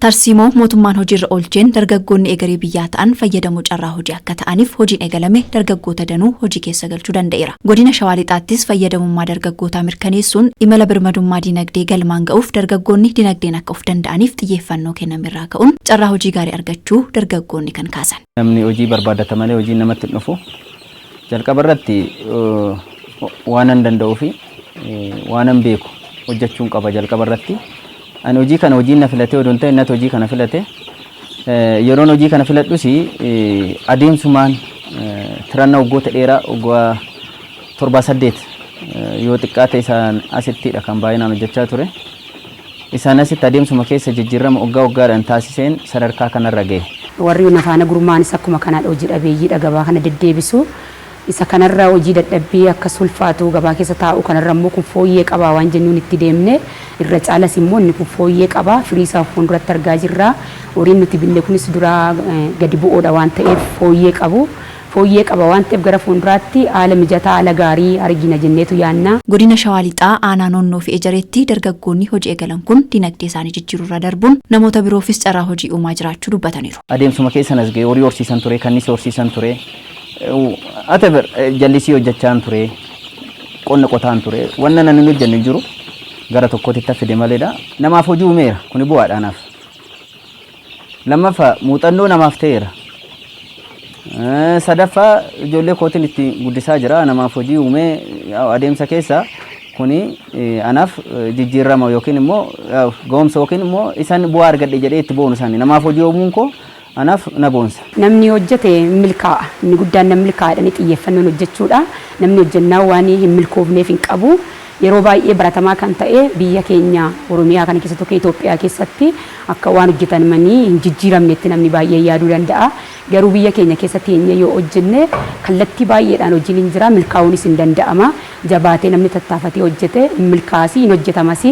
Tarsiimoo mootummaan hojiirra oolcheen dargaggoonni egeree biyyaa ta'an fayyadamoo carraa hojii akka ta'aniif hojiin eegalame dargaggoota danuu hojii keessa galchuu danda'eera. Godina Shawaa Lixaattis fayyadamummaa dargaggootaa mirkaneessuun imala birmadummaa dinagdee galmaan ga'uuf dargaggoonni dinagdeen akka of danda'aniif xiyyeeffannoo kennamerraa ka'uun carraa hojii gaarii argachuu dargaggoonni kan kaasan. Namni hojii barbaadata malee hojiin namatti hin dhufu. Jalqaba irratti waanan danda'uu fi waanan beeku hojjechuun qaba jalqaba irratti. Ani hojii kana hojiin na filatee odoo hin ta'in natti hojii kana filate. Yeroon hojii kana filadhus adeemsumaan tirannaa waggoota dheeraa waggaa 7 8 yoo xiqqaate isaan asittidha kan baay'inaan hojjechaa ture. Isaan asitti adeemsuma keessa jijjiirama waggaa waggaadhaan taasiseen sadarkaa kanarra gahe. Warri na faana gurmaa'anis akkuma kanaadha, hojii dhabeeyyiidha, gabaa kana deddeebisu. Isa kanarra hojii dadhabbii akkas ulfaatu gabaa keessa taa'u kanarra immoo kun fooyyee qabaa waan jennuun itti deemne. Irra caalas immoo inni kun fooyyee qaba, firii isaa fuulduratti argaa jirra. Horiin nuti binne kunis dura gadi bu'oodha waan ta'eef fooyyee qabu. Fooyyee qaba waan ta'eef gara fuulduraatti haala mijataa, haala gaarii argina jenneetu yaanna. Godina Shawaa Lixaa aanaa Noonnoo fi Ejereetti dargaggoonni hojii eegalan kun dinagdee isaanii jijjiiruurra darbuun namoota biroofis carraa hojii uumaa jiraachuu dubbataniiru. Adeemsuma keessan as ga'e, horii horsiisan ture, kanniisa horsiisan ture, whatever, jallisii hojjechaan ture, qonna qotaan ture, wanna nan hin hojjenne hin jiru, gara tokkootti fide maleedha. Namaaf hojii uumeera, kuni bu'aadha anaaf. Lammaffaa, muuxannoo namaaf ta'eera. Sadaffaa, ijoollee kootiin itti guddisaa jira. Namaaf hojii uumee adeemsa keessa kuni anaaf jijjiirama yookiin immoo ga'umsa yookiin immoo isaan bu'aa argadhe jedhee itti boonu isaanii namaaf hojii uumuun koo anaaf na boonsa. Namni hojjete milkaa'a. Inni guddaan namni milkaa'aadha xiyyeeffannoon hojjechuudha. Namni hojjennaan waan hin milkoofneef hin qabu. Yeroo baay'ee baratamaa kan ta'e biyya keenya Oromiyaa kana keessatti yookiin Itoophiyaa keessatti akka waan hojjetamanii hin jijjiiramnetti namni baay'ee yaaduu danda'a. Garuu biyya keenya keessatti eenyee yoo hojjenne kallattii baay'eedhaan hojiin hin jira, milkaa'uunis hin danda'ama. Jabaatee namni tattaafatee hojjete hin milkaa'asi, hin hojjetamas.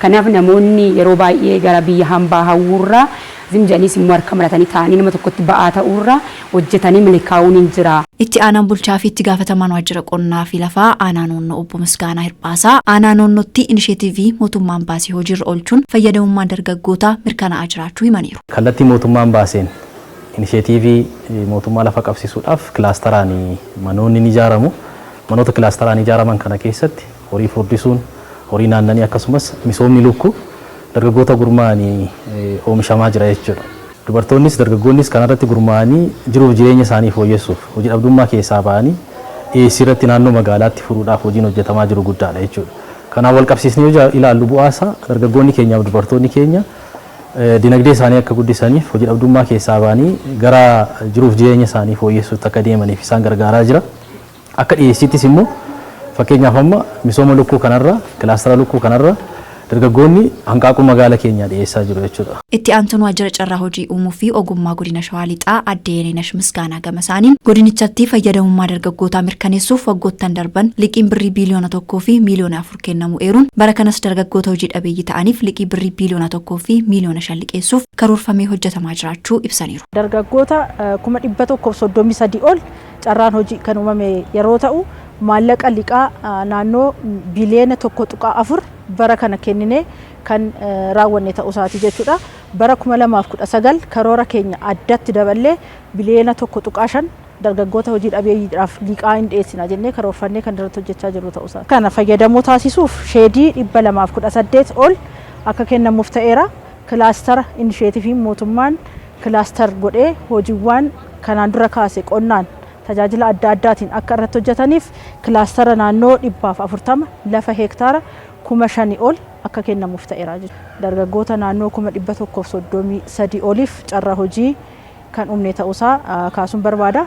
Kanaaf namoonni yeroo baay'ee gara biyya hambaa hawwuurraa zim jedhaniis immoo harka maratanii taa'anii nama tokkotti ba'aa ta'uurra hojjetanii milkaa'uun hin jira. Itti aanaan bulchaa fi itti gaafatamaan waajjira qonnaa fi lafaa aanaa Noonnoo obbo Misgaanaa Hirphaasaa aanaa Noonnootti inisheetiivii mootummaan baasee hojiirra oolchuun fayyadamummaan dargaggootaa mirkanaa'aa jiraachuu himaniiru. Kallattii mootummaan baaseen inisheetiivii mootummaa lafa qabsiisuudhaaf kilaastaraan manoonni ni ijaaramu. Manoota kilaastaraan ijaaraman kana keessatti horii furdisuun, horii naannanii akkasumas misoomni lukkuu dargaggoota gurmaa'anii oomishamaa jira jechuudha. Dubartoonnis dargaggoonnis kanarratti gurmaa'anii jiruuf jireenya isaanii fooyyessuuf hojii dhabdummaa keessaa ba'anii dhiyeessii irratti naannoo magaalaatti furuudhaaf hojiin hojjetamaa jiru guddaadha jechuudha. Kanaaf wal qabsiisnee yoo ilaallu bu'aasaa dargaggoonni keenyaaf dubartoonni keenya dinagdee isaanii akka guddisaniif, hojii dhabdummaa keessaa ba'anii gara jiruuf jireenya isaanii fooyyessuutti akka deemaniif isaan gargaaraa jira. Akka dhiyeessiittis immoo fakkeenyaaf amma misooma lukkuu kanarra, kilaastara lukkuu kanarra dargaggoonni hanqaaquu magaala keenyaa dhiyeessaa jiru jechuudha. Itti aantuun waajjira carraa hojii uumuu fi ogummaa godina Shawaa Lixaa aadde Yeneenash Misgaanaa gama isaaniin godinichatti fayyadamummaa dargaggootaa mirkaneessuuf waggoottan darban liqiin birrii 1.4 biliyoona kennamuu eeruun, bara kanas dargaggoota hojii dhabeeyyii ta'aniif liqii birrii 1.5 biliyoona liqeessuuf karoorfamee hojjetamaa jiraachuu ibsaniiru. Dargaggoota 133,000 ol carraan hojii kan uumame yeroo ta'u, maallaqa liqaa naannoo 1.4 biliyoona bara kana kenninee kan raawwanne ta'uu isaati jechuudha. Bara 2019 karoora keenya addatti daballee 1.5 biliyoona dargaggoota hojii dhabeeyyiidhaaf liqaa hin dhiyeessina jennee karoorfannee kan irratti hojjechaa jirru ta'uu isaati. Kana fayyadamoo taasisuuf sheedii 218 ol akka kennamuuf ta'eera. Kilaastara inisheetiiviin mootummaan cluster godhee hojiiwwan kanaan dura kaase qonnaan tajaajila adda addaatiin akka irratti hojjetaniif kilaastara naannoo 140 lafa heektaara 5,000 ol akka kennamuuf ta'eera jechuudha. Dargaggoota naannoo 133,000 oliif carraa hojii kan uumne ta'uusaa kaasuun barbaada.